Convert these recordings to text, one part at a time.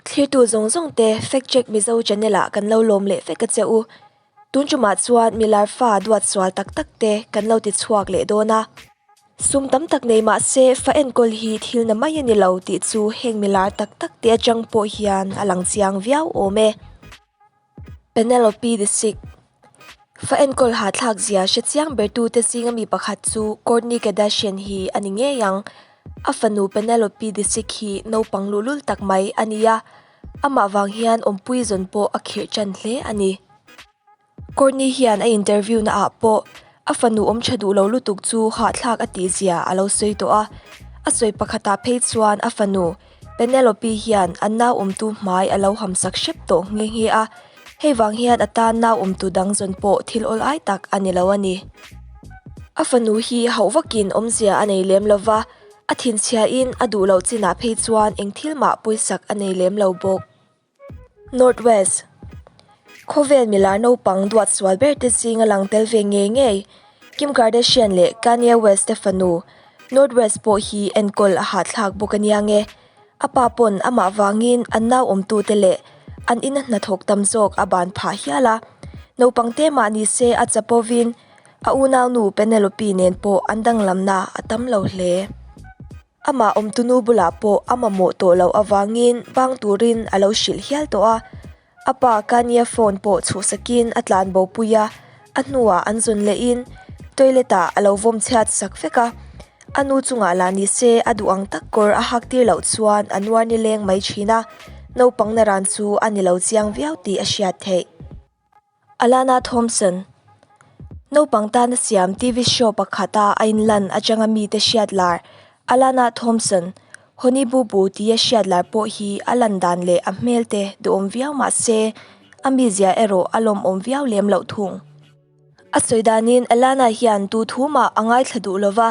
Thlirtu zawng zawng te Fact Check Mizo channel ah kan lo lawm leh vek a che u. Tun tumah chuan milar fa duat sual tak tak te kan lo ti chhuak leh dawn a. Sum tam tak nei mah se fa enkawl hi thil na mai a ni lo tih chu heng milar tak tak te atang pawh hian a lang chiang viau awm e. Penelope Disick Fa enkawl hahthlak zia hre chiang bertute zinga mi pakhat chu Kourtney Kardashian hi a ni ngei ang. A fanu Penelope Disick hi naupang luhlul tak mai a ni a, amah vang hian awmpui zawn pawh a khirh tan hle a ni. Kourtney hian a interview na ah pawh a fanu awm tha duh lo lutuk chu hahthlak a tih zia a lo sawi tawh a, a sawi pakhatah phei chuan a fanu Penelope hian an nau awmtu hmai a lo hamsak hrep tawh nghe nghe a, hei vang hian a tan nau awmtu dang zawn pawh thil awl ai tak a ni lo a ni. A fanu hi hauh vakin awmzia a nei lem lo va, a thinchhiain a duh loh chinah phei chuan eng thil mah pawisak a nei lem lo bawk. North West Khawvel milar naupang duat sual ber te zinga lang tel ve ngei ngei Kim Kardashian leh Kanye West te fanu North West pawh hi enkawl a hahthlak bawk a nia nge. A pa pawn amah vangin an nau awmtute leh an ina hnathawk tam zawk a ban phah hial a. Naupang te mah ni se a chapovin a unaunu Penelope nen pawh an danglamna a tam lo hle. Amah awmtunu bulah pawh a mamawh tawh loh avangin bang turin a lo hrilh hial tawh a. A pa Kanye phone pawh chhuhsakin a tlan bo pui a, a hnuah an zawn lehin toilet ah a lo vawm chhiat sak vek a. A nu chungah lah ni se a duh ang tak kawr a hak tir loh chuan a nuar nileng mai thin a, naupang naran chu a ni lo chiang viau tih a hriat theih. Alana Thompson, Naupang tana siam TV show pakhata a inlan atanga mite hriat lar Alana Thompson, Honey Boo Boo tia hriat lar pawh hi a lan dan leh a hmel te duhawm viau mah se a mizia erawh a lawmawm viau lem loh thung. A sawi danin Alana hian tu thu mah a ngaithla duh lova,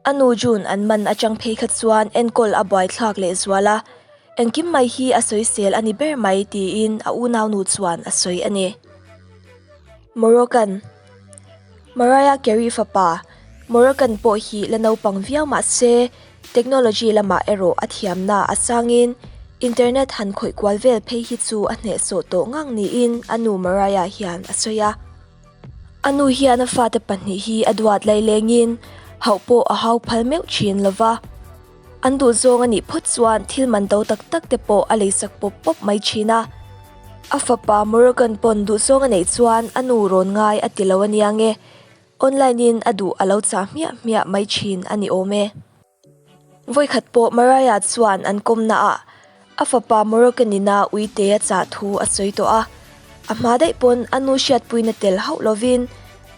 A nu June an man atang phei kha chuan enkawl a buaithlak leh zual a, engkim mai hi a sawisel a ni ber mai tiin a unaunu chuan a sawi a ni. Moroccan Mariah Carey fapa Moroccan pawh hi la naupang viau mah se technology lamah erawh a thiamna a sangin internet han khawih kual vel phei hi chu a hnehsawh tawh ngang niin a nu Mariah hian a sawi a. A nu hian a fate pahnih hi a duat lailengin hauh pawh a hau phal meuh thin lo va. An duhzawng a nih phawt chuan thil man to tak tak te pawh a leisak pawp pawp mai thin a. A fapa Morgan pawn duhzawng a neih chuan a nu rawn ngai a ti lo a nia nge, online in a duh a lo chah hmiah hmiah mai thin a ni awm e. Vawikhat pawh Mariah chuan an kawmna ah a fapa Moroccan ina uite a chah thu a sawi tawh a, a hma daih pawn a nu hriatpuina tel hauh lovin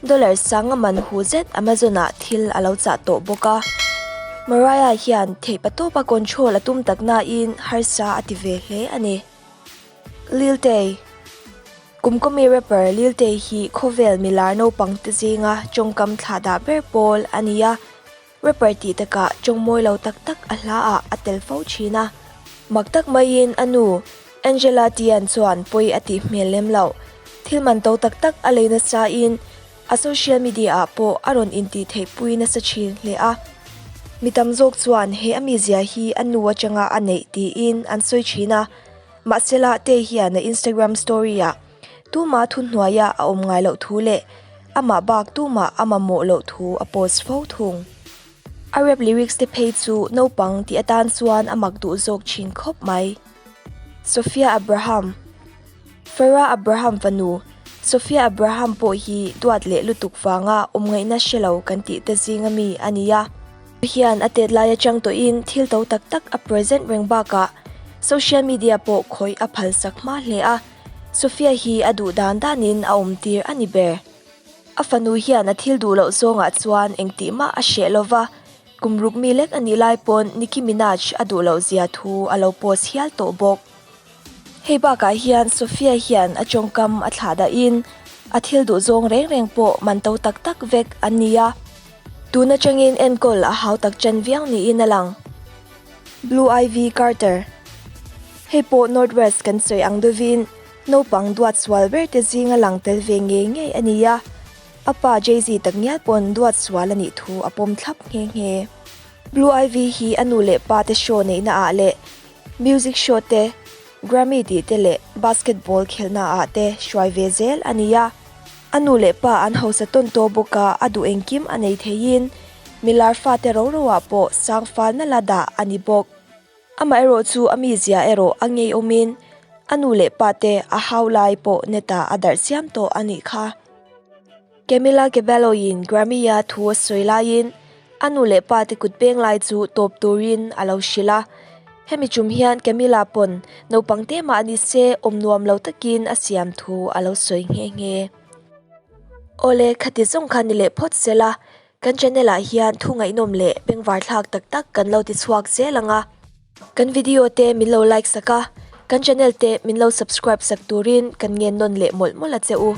dollar sanga man hu zet Amazon ah thil a lo chah tawh bawk a. Mariah hian theihpatawpa control a tum tak nain harsa a ti ve hle a ni. Lil Tay Kumkawmi rapper Lil Tay hi khawvel milar naupang te zinga tawngkam thlahdah ber pawl a ni a. Rapper tih takah tawng mawi lo tak tak a hla ah a tel fo thin a. Mak tak maiin a nu, Angela Tian chuan pawi a tih hmel lem loh. Thil man to tak tak a lei nasa in a social media ah pawh a rawn intih theih pui nasa thin hle a. Mi tam zawk chuan he a mizia hi a nu atanga a neih tiin an sawi thin a. Mahsela Tay hian a Instagram story ah Tumah thuhnuaia a awm ngai loh thu leh amah bak tumah a mamawh loh thu a post fo thung. A rap lyrics te phei chu naupang tih atan chuan a mak duh zawk thin khawp mai. Sophia Abraham Farah Abraham fanu Sophia Abraham pawh hi duat leh lutuk vanga awm ngaihna hre lo kan tih te zinga mi a ni a. Hian a tet lai atang tawhin thil to tak tak a present reng bakah social media pawh khawih a phalsak hma hle a. Sophia hi a duh dan danin a awm tir a ni ber. A fanu hian a thil duh loh zawngah chuan engtih mah a hreh lo va, kum ruk mi lek a nih lai pawn Nicki Minaj a duh loh zia thu a lo post hial tawh bawk. Hei bakah hian Sophia hian a tawngkam a thlah dahin a thil duh zawng reng reng pawh man to tak tak vek an ni a, tun atangin enkawl a hau tak ṭan viau niin a lang. Blue Ivy Carter Hei pawh North West kan sawi ang deuhin naupang duat sual ber te zinga lang tel ve ngei ngei a ni a, a pa Jay-Z takngial pawn duat sual a nih thu a pawm thlap nghe nghe. Blue Ivy hi a nu leh pa te show neihna ah leh music show te. Grammy tih te leh basketball khelhna ah te hruai ve zel a ni a. A nu leh pa an hausa tawn tawh bawk a, a duh engkim a nei theiin milar fate ro ro ah pawh sang falna la dah a ni bawk. Amaherawh chu a mizia erawh a ngeiawmin a nu leh pa te a hau lai pawh net ah a darh chiam tawh a nih kha. Camila Cabello-in Grammy-a thu a sawi laiin a nu leh pa te kut peng lai chu tawp turin a lo hrilh a. Hemi tum hian Camila pawn naupang te mah ni se awm nuam lo takin a siam thu a lo sawi nghe nghe. Awle, khati zawng kha ni leh phawt sela, kan channel ah hian thu ngaihnawm leh bengvar thlak tak tak kan lo ti chhuak zel ang a. Kan video te min lo like sak a, kan channel te min lo subscribe sak turin kan ngen nawn leh mawlh mawlh a che u.